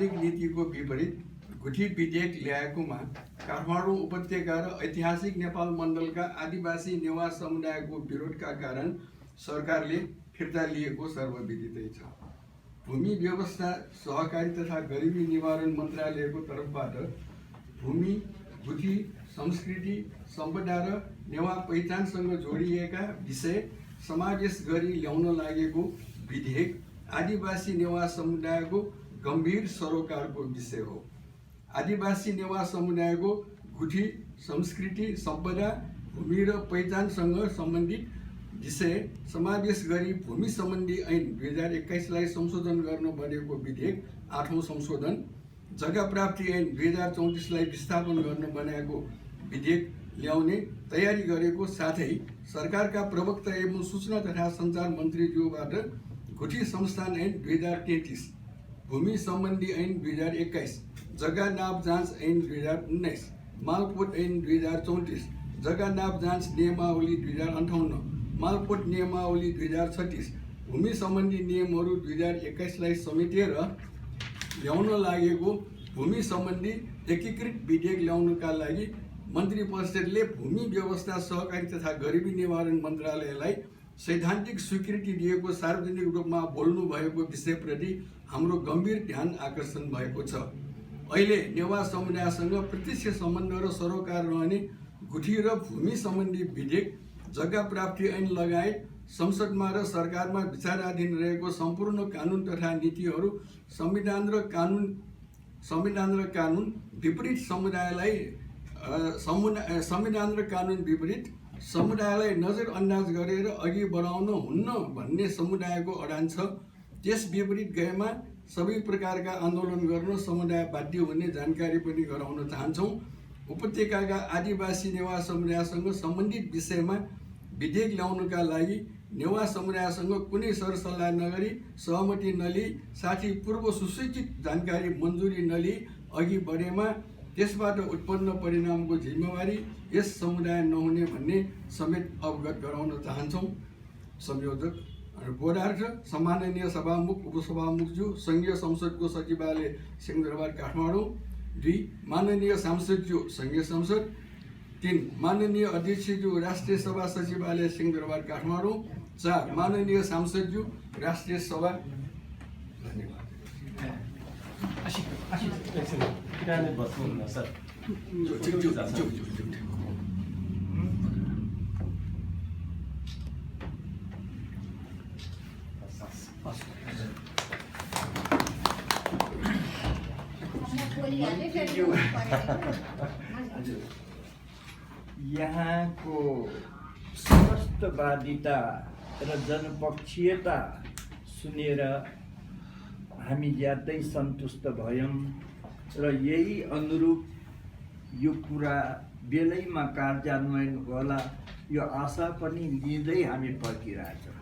सैद्धान्तिक नीतिको विपरीत गुठी विधेयक ल्याएकोमा काठमाडौँ उपत्यका र ऐतिहासिक नेपाल मण्डलका आदिवासी नेवा समुदायको विरोधका कारण सरकारले फिर्ता लिएको सर्वविदितै छ। भूमि व्यवस्था सहकारी तथा गरिबी निवारण मन्त्रालयको तर्फबाट भूमि, गुठी, संस्कृति, सम्पदा र नेवा पहिचानसँग जोडिएका विषय समावेश गरी ल्याउन लागेको विधेयक आदिवासी नेवा समुदायको गम्भीर सरोकारको विषय हो। आदिवासी नेवा समुदायको गुठी, संस्कृति, सम्पदा, भूमि र पहिचानसँग सम्बन्धित विषय समावेश गरी भूमि सम्बन्धी ऐन 2021लाई संशोधन गर्न बनेको विधेयक 8औं संशोधन, जग्गा प्राप्ति ऐन 2034लाई विस्थापन गर्न बनाएको विधेयक ल्याउने तयारी गरेको साथै सरकारका प्रवक्ता एवं सूचना तथा सञ्चार मन्त्रीज्यूबाट गुठी संस्थान ऐन 2033, भूमि सम्बन्धी ऐन 2021, जग्गा नाप जाँच ऐन 2019, मालपोत ऐन 2034, जग्गा नाप जाँच नियमावली 2058, मालपोत नियमावली 2036, भूमि सम्बन्धी नियमहरू 2021लाई समेटेर ल्याउन लागेको भूमि सम्बन्धी एकीकृत विधेयक ल्याउनका लागि मन्त्री परिषदले भूमि व्यवस्था सहकारी तथा गरिबी निवारण मन्त्रालयलाई सैद्धान्तिक स्वीकृति दिएको सार्वजनिक रूपमा बोल्नु भएको विषयप्रति हाम्रो गम्भीर ध्यान आकर्षण भएको छ। अहिले नेवा समुदायसँग प्रत्यक्ष सम्बन्ध र सरोकार रहने गुठी र भूमि सम्बन्धी विधेयक, जग्गा प्राप्ति ऐन लगायत संसदमा र सरकारमा विचाराधीन रहेको सम्पूर्ण कानुन तथा नीतिहरू संविधान र कानुन विपरीत समुदायलाई नजरअन्दाज गरेर अघि बढाउन हुन्न भन्ने समुदायको अडान छ। त्यस विपरीत गएमा सबै प्रकारका आन्दोलन गर्न समुदाय बाध्य हुने जानकारी पनि गराउन चाहन्छौँ। उपत्यकाका आदिवासी नेवा समुदायसँग सम्बन्धित विषयमा विधेयक ल्याउनका लागि नेवा समुदायसँग कुनै सरसल्लाह नगरी, सहमति नलिई, साथै पूर्व सुसूचित जानकारी मन्जुरी नलिई अघि बढेमा त्यसबाट उत्पन्न परिणामको जिम्मेवारी यस समुदाय नहुने भन्ने समेत अवगत गराउन चाहन्छौँ। संयोजक बोधार्थ सम्माननीय सभामुख, उपसभामुखज्यू, सङ्घीय संसदको सचिवालय सिंहदरबार काठमाडौँ। 2 माननीय सांसदज्यू, सङ्घीय संसद। 3 माननीय अध्यक्षज्यू, राष्ट्रिय सभा सचिवालय सिंहदरबार काठमाडौँ। 4 माननीय सांसदज्यू, राष्ट्रिय सभा। धन्यवाद। यहाँको समस्तवादिता र जनपक्षीयता सुनेर हामी ज्यादै सन्तुष्ट भयौँ र यही अनुरूप यो कुरा बेलैमा कार्यान्वयन होला यो आशा पनि लिँदै हामी पर्खिरहेछौँ।